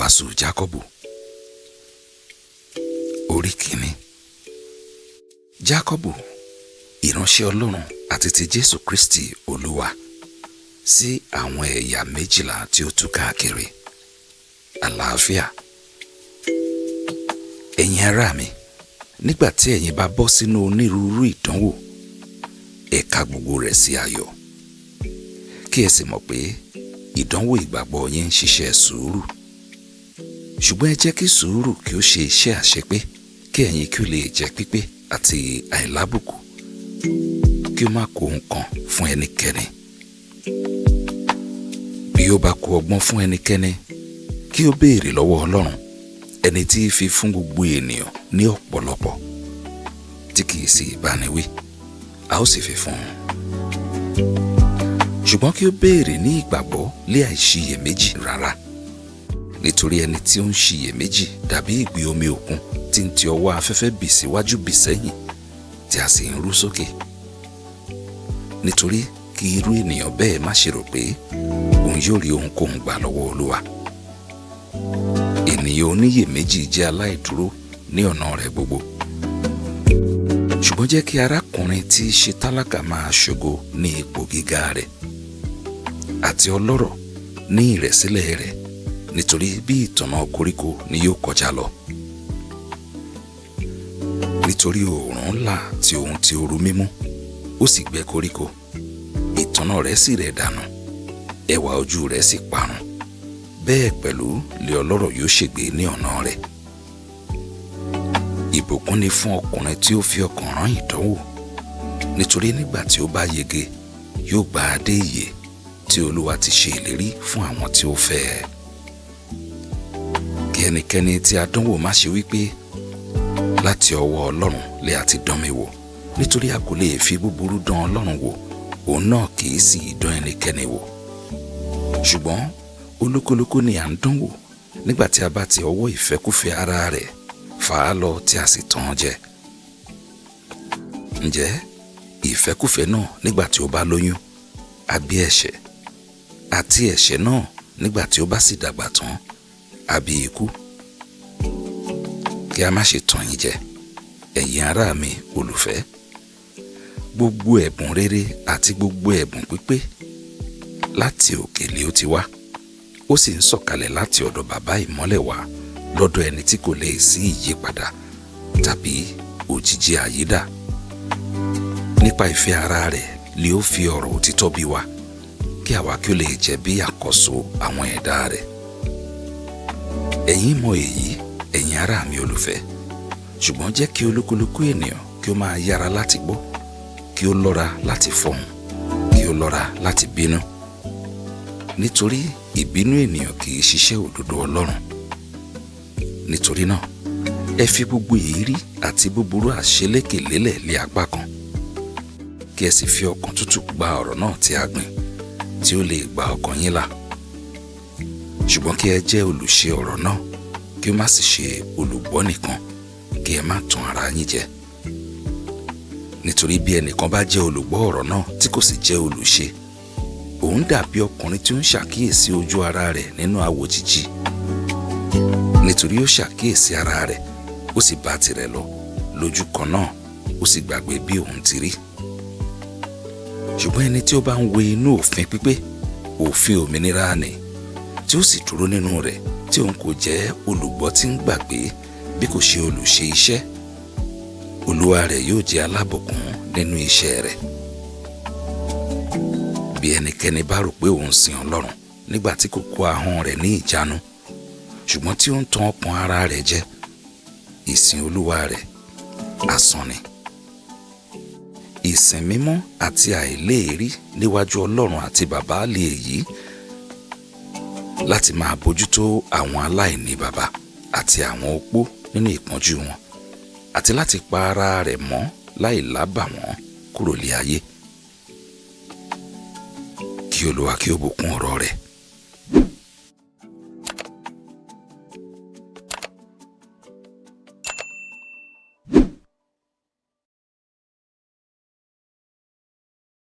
Ìwàásù Jákọ́bù orí kìíní. Jákọ́bù, ìránṣẹ́ Ọlọ́run àti ti Jésù Kristi Olúwa, sí àwọn ẹ̀yà 12 tí ó tú káàkiri. Àlàáfíà. Ẹ̀yin ará mi, nígbà tí ẹ̀yin bá bọ́ sínú onírúurú ìdánwò, ẹ ka gbogbo rẹ̀ sí ayọ̀, kí ẹ sì mọ̀ pé ìdánwò ìgbàgbọ́ yín ń ṣiṣẹ́ sùúrù. Ṣùgbọ́n ẹ jẹ́ kí sùúrù kí ó ṣe iṣẹ́ àṣepé, kí ẹ̀yin kí ó lè jẹ́ pípé àti àìlábùkù, kí ó má kó nǹkan fún ẹnikẹ́ni. Bí ó bá kó ọgbọ́n fún ẹnikẹ́ni, kí ó béèrè lọ́wọ́ Ọlọ́run, ẹni tí í fi fún gbogbo ènìyàn ní ọ̀pọ̀lọpọ̀, tí kìí sì báni wí, a ó sì fi fún un. Ṣùgbọ́n kí ó béèrè ní ìgbàgbọ́ lé àìṣiyèméjì rárá, nítorí ẹni tí ó ń ṣiyèméjì dàbí ìgbì omi òkun tí ń ti ọwọ́ afẹ́fẹ́ bì síwájú bì sẹ́yìn, tí a sì ń rú sókè. Nítorí kí irú ènìyàn bẹ́ẹ̀ má ṣe rò pé òun yóò rí ohunkóhun gbà lọ́wọ́ Olúwa. Ènìyàn oníyèméjì jẹ́ aláìdúró ní ọ̀nà rẹ̀ gbogbo. Ṣùgbọ́n jẹ́ kí arákùnrin tí í ṣe tálákà máa ṣògo ní ipò gíga rẹ̀, àti ọlọ́rọ̀ ní ìrẹ̀sílẹ̀ rẹ̀, nítorí bí ìtànná koríko ni yóò kọjá lọ. Nítorí oòrùn ńlá tí ohun tí ooru mímú, ó sì gbẹ koríko, ìtànná rẹ̀ sì rẹ̀ dànù, ẹwà ojú rẹ̀ sì parun. Bẹ́ẹ̀ pẹ̀lú lé ọlọ́rọ̀ yóò ṣègbé ní ọ̀nà rẹ̀. Ìbùkún ni fún ọkùnrin tí ó fi ọkàn rán ìdánwò, nítorí nígbà tí ó bá yege, yóò gba adé ìyè tí Olúwa ti ṣe ìlérí fún àwọn tí ó fẹ́ ẹ. Kí ẹnikẹ́ni tí a dánwò má ṣe wípé, láti ọwọ́ Ọlọ́run lé a ti dán mi wò, nítorí a kò lè fi búburú dán Ọlọ́run wò, òun náà kì í sì dán ẹnikẹ́ni wò. Ṣùgbọ́n olúkúlùkù ni à ń dánwò nígbà tí a bá ti ọwọ́ ìfẹ́kúfẹ̀ẹ́ ara rẹ̀ fà á lọ tí a sì tàn án jẹ. Ǹjẹ́ ìfẹ́kúfẹ̀ẹ́ náà nígbà tí ó bá lóyún, á bí ẹ̀ṣẹ̀, àti ẹ̀ṣẹ̀ náà nígbà tí ó bá sì dàgbà tán, á bí ikú. Kí a má ṣe tàn yín jẹ, ẹ̀yin ará mi olùfẹ́. Gbogbo ẹ̀bùn rere àti gbogbo ẹ̀bùn pípé láti òkè lé ó ti wá, ó sì ń sọ̀kalẹ̀ láti ọ̀dọ̀ bàbá ìmọ́lẹ̀ wá, lọ́dọ̀ ẹni tí kò lè sí ìyípadà tàbí òjìji àyídà. Nípa ìfẹ́ ara rẹ̀ lé ó fi ọ̀rọ̀ òtítọ́ bí wa, kí àwa kí ó lè jẹ́ bí àkọ́so àwọn ẹ̀dá rẹ̀. Ẹ̀yin mọ̀ èyí, ẹ̀yin ará mi olùfẹ́, ṣùgbọ́n jẹ́ kí olúkúlùkù ènìyàn kí ó máa yára láti gbọ́, kí ó lọ́ra láti fọhùn, kí ó lọ́ra láti bínú. Nítorí ìbínú ènìyàn kì í ṣiṣẹ́ òdodo Ọlọ́run. Nítorí náà, ẹ fi gbogbo èérí àti búburú àṣelékè lélẹ̀ lé apá kan, kí ẹ sì fi ọkàn tútù gba ọ̀rọ̀ náà tí a gbìn, tí ó lè gba ọkàn yín là. Ṣùgbọ́n kí ẹ jẹ́ olùṣe ọ̀rọ̀ náà, kí ó má sì ṣe olùgbọ́ nìkan, kí ẹ má tàn ara yín jẹ. Nítorí bí ẹnìkan bá jẹ́ olùgbọ́ ọ̀rọ̀ náà tí kò sì jẹ́ olùṣe, òun dàbí ọkùnrin tí ó ń ṣàkíyèsí ojú ara rẹ̀ nínú àwòjíji. Nítorí ó ṣàkíyèsí ara rẹ̀, ó sì bá tirẹ̀ lọ lójú kan náà, ó sì gbàgbé bí òun ti rí. Ṣùgbọ́n ẹni tí ó bá ń wo inú òfin pípé, òfin òmìnira nì, tí ó sì dúró nínú rẹ̀, tí òun kò jẹ́ olùgbọ́ tí ń gbàgbé bí kò ṣe olùṣe iṣẹ́, Olúwa rẹ̀ yóò jẹ́ alábùkún nínú iṣẹ́ rẹ̀. Bí ẹnikẹ́ni bá rò pé òun sin Ọlọ́run nígbà tí kò kó ahọ́n rẹ̀ ní ìjánu, ṣùgbọ́n tí ó ń tan ọkàn ara rẹ̀ jẹ, ìsìn Olúwa rẹ̀ asán ni. Ìsìn mímọ́ àti àìléèrí níwájú Ọlọ́run àti bàbá lè èyí, láti máa bójútó àwọn aláìní bàbá àti àwọn opó nínú ìpọ́njú wọn, àti láti pa ara rẹ̀ mọ́ láì lábàwọ́n kúrò lé ayé. Kí Olúwa kí ó bùkún ọ̀rọ̀ rẹ̀.